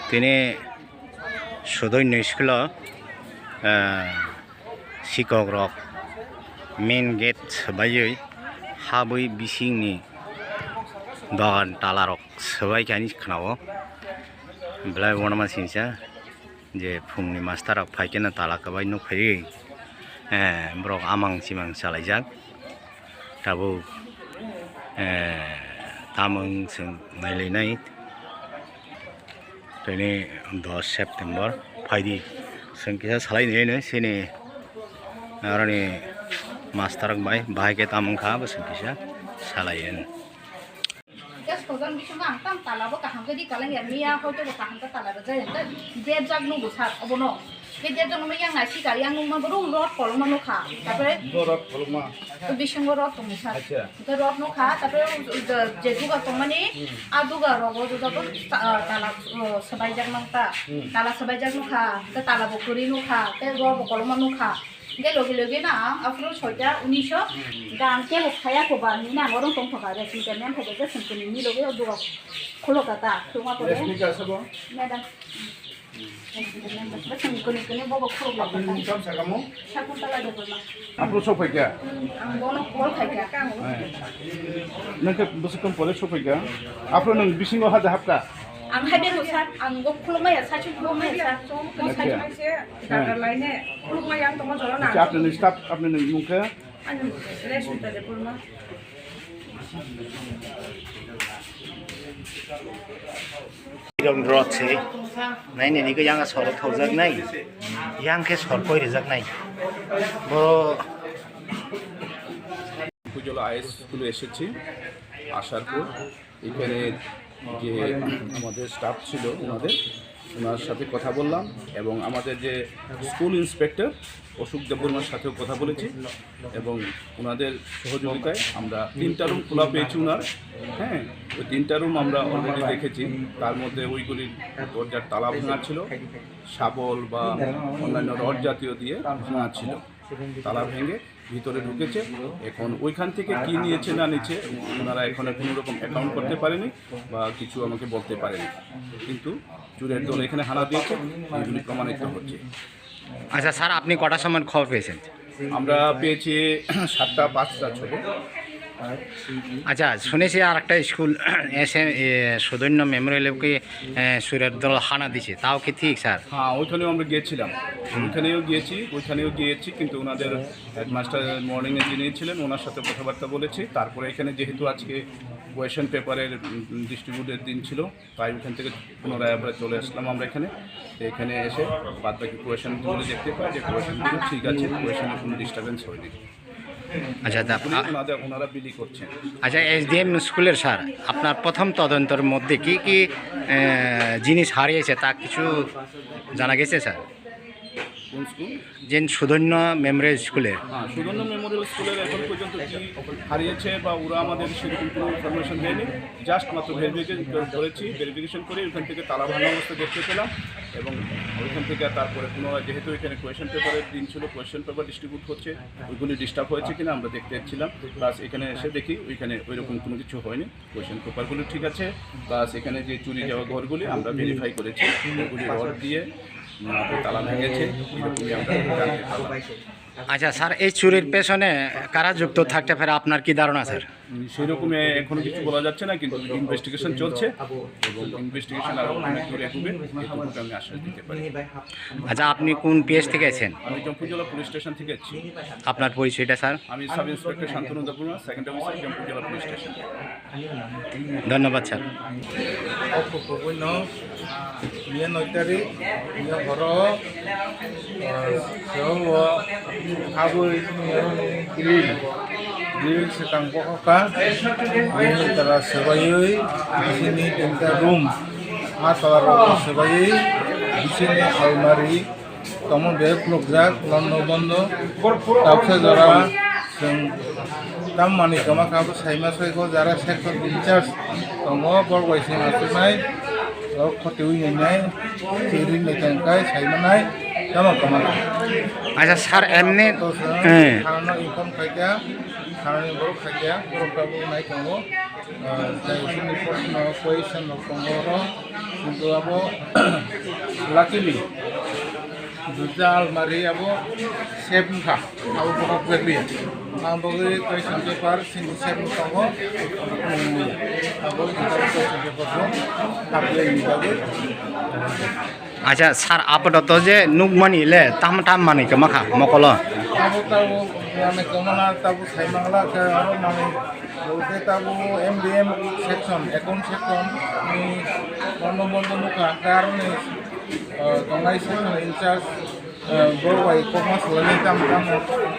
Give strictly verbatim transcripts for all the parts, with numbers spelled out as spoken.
Tini Sudoino school o, eh, sikok rok main gate swbaiwi habwi bisingni dogan tala rok swbai kani khwnao. Belai uanama singsa je phungni master rok phaikhe no tala kwbai nuk phaiwi, eh, borok amang chimang chalaijak. Tabuk, eh, tamung chwng nailainai. Tini dos September phaidi. Chwng kisa salai nai nai sini aroni master rok bai bahai khe tamung kha bo chwng kisa salai. Just thousand bisingo ang tam tala bo kaham khe di kalang ya miya hoito bo kaham khe tala rwjak ya khe debjak nungbo sir obono. Khe debjak nungma yang naisika yang nungma bo rung rot kolokma nukha. Tapore Bo rot kolokma. Bisingo rot tongo sir. Acha. Hwnkhe rot nukha, tapore je duga tongmani Hmm. a duga rogo joto ta-, tala swbaijak nukha. Hmm. Tala swbaijak nukha, hwnkhe tala bo kwrwi nukha, tei rot bo kolokma nukha. Hwnkhe logi logi no ang aphuru soita unisho Hmm. dan kebo khaya koba hinwi ang oro tongthokha, rest ni time phai khe sengkuni ni logi o duga khulokha ta, khulokma pore. Rest ni ka sabo? Madam. Bwswng kuni kuni bobo khulok Apni nung tamo sakamo? Sakuntala Debbarma. Aphuru sokphaikha? Ang bono call khaikha. Hai. Nang khe bwswk tong pore sokphaikha? Aphuru nung bisingo haja hapkha? Ang hai bego sir, ang bo khulokmaya, sachung khulokmaya sir. Acha. Dagar laine khulokmaya ang tongma jora na. Acha, apni nung staff, apni nung mung khe? Ang Reshmita Debbarma. Iron rod se, nai nini khe yang sor thokjak nai, yang khe sor koi rijak nai. Bo Pujolo is স্কুলে এসেছি, আসার পর এখানে যে আমাদের স্টাফ ছিল ওনাদের, ওনার সাথে কথা বললাম এবং আমাদের যে স্কুল ইন্সপেক্টর অশোক দেববর্মার সাথেও কথা বলেছি এবং ওনাদের সহযোগিতায় আমরা তিনটা রুম খোলা পেয়েছি ওনার। হ্যাঁ, ওই তিনটা রুম আমরা অলরেডি দেখেছি। তার মধ্যে ওইগুলির দরজার তালা ভাঙা ছিল, শাবল বা অন্যান্য রড জাতীয় দিয়ে ভাঙা ছিল। তালা ভেঙে ভিতরে ঢুকেছে। এখন ওইখান থেকে কি নিয়েছে না নিচ্ছে ওনারা এখনো কোনো রকম অ্যাকাউন্ট করতে পারেনি বা কিছু আমাকে বলতে পারেনি, কিন্তু চোরের দল এখানে হানা দিয়েছে, এইগুলি প্রমাণিত হচ্ছে। আচ্ছা স্যার, আপনি কটার সময় খবর পেয়েছেন? আমরা পেয়েছি সাতটা পাঁচটা ছবো। আচ্ছা, শুনেছি আর একটা স্কুল এসে, এ, সুধন্য মেমোরিয়ালে কি, এ, চোরের দল হানা দিছে, তাও কি ঠিক স্যার? হ্যাঁ, ওইখানেও আমরা গিয়েছিলাম, ওইখানেও গিয়েছি, ওইখানেও গিয়েছি, কিন্তু ওনাদের হেডমাস্টার মর্নিংয়ে যিনি ছিলেন ওনার সাথে কথাবার্তা বলেছি। তারপরে এখানে যেহেতু আজকে কোয়েশ্চেন পেপারের ডিস্ট্রিবিউটের দিন ছিল, তাই ওখান থেকে পুনরায় আমরা চলে আসলাম আমরা এখানে। তো এখানে এসে বাদ বাকি কোয়েশ্চেনগুলো দেখতে পাই যে কোয়েশ্চেনগুলো ঠিক আছে, কোয়েশ্চেনে কোনো ডিস্টারবেন্স হয়নি। আচ্ছা, তা উনি আ- ওনাদের, ওনারা বিলি করছেন। আচ্ছা, এসডিএম স্কুলের স্যার, আপনার প্রথম তদন্তর মধ্যে কি কি, এ, জিনিস হারিয়েছে তা কিছু জানা গেছে স্যার? কোন স্কুল? যে সুধন্য মেমোরিয়াল স্কুলের। হ্যাঁ, সুধন্য মেমোরিয়াল স্কুলের এখন পর্যন্ত কি হারিয়েছে বা ওরা আমাদের সেরকম কোনো ইনফরমেশন দেয়নি। জাস্ট মাত্র ভেরিফিকেশন করেছি, ভেরিফিকেশন করে ওখান থেকে তালা ভাঙা অবস্থা দেখতে পেলাম এবং ওইখান থেকে তারপরে পুনরায় যেহেতু এখানে কোয়েশ্চেন পেপারের দিন ছিল, কোয়েশ্চেন পেপার ডিস্ট্রিবিউট হচ্ছে, ওইগুলি ডিস্টার্ব হয়েছে কিনা আমরা দেখতে এসেছিলাম। প্লাস এখানে এসে দেখি ওইখানে ওইরকম কোনো কিছু হয়নি, কোয়েশ্চেন পেপারগুলো ঠিক আছে। প্লাস এখানে যে চুরি যাওয়া ঘরগুলি আমরা ভেরিফাই করেছি, ওগুলি রড দিয়ে, উম, তালা ভেঙেছে, এরকমই আমরা জানতে পারলাম। আচ্ছা স্যার, এই চুরির পেছনে কারা যুক্ত থাকতে পারে, আপনার কি ধারণা স্যার? উম, সেরকম এ-, এখনো কিছু বলা যাচ্ছে না, কিন্তু ইনভেস্টিগেশন চলছে এবং ইনভেস্টিগেশন আরো অনেক দূর এগোবে, এতটুকু আমি আশ্বাস দিতে পারি। আচ্ছা, আপনি কোন পিএস থেকে আছেন? আমি জম্পুজলা পুলিশ স্টেশন থেকে আছি। আপনার পরিচয়টা স্যার? আমি sub inspector Shantanu Debbarma, second officer, Jampujala police station. ধন্যবাদ sir. Oktober no, miya noi tarik, miya horo, ah, seo o habwi miya grill, grill swkang bokhokha, bini tala swbaiwi, bisini tinta room, ah, tala rok swbaiwi, bisini almari, Tamo bag khulukjak, londo bondo. Tabuksa jora chwng tam manwi kwma kha, abo saima soikho, jara section in charge tongo, borok bai se achuknai, borok khoti ui nainai, chiri nai tongkha, saimanai, tamo kwma kha. Acha, sir, emni, to chwng eh. Thanano inform khaikha, thanani borok khaikha, borok tabuk nai tongo. Ah, jai sini proshno question rok tongo oro, kintu abo luckily duita almari abo safe wngkha, abo bohok berliya. Ang bagwi question paper sini safe wng tongo, abo wngkha question paper bo hablai ni bagwi. Acha, sir, apatot je nukmani le tam tam manwi kwma kha mokolo. Abo tabo manwi kwmala, tabo saimangla khe aro manwi, bo khe tabo M D M section, account section ni bondo bondo nukha, khe aroni, ah, tongnai section in charge, ah, borok bai kokma swlainai tam tam,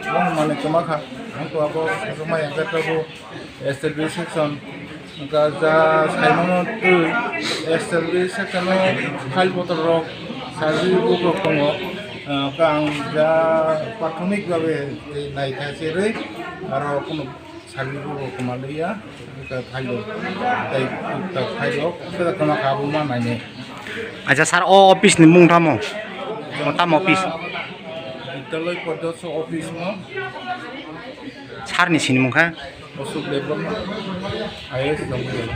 bono manwi kwma kha. Ang to abo sojoma yang khe tabo S L B section, wngkha ja saimano twi S L B section o file bottle rok, survey book rok tongo. Wngkha ang ja prathomik bhabe naikha cherwi, aro kunu survey book rok kwma liya, wngkha file rok, tei tukta file rok kwma kha abo ma nainai. Acha sir, o office ni mung tamo? O tamo office? Vidyalaya Pariyosad office mo. Sir ni sini mung kha? Ashok Debbarma, I A S Jamui.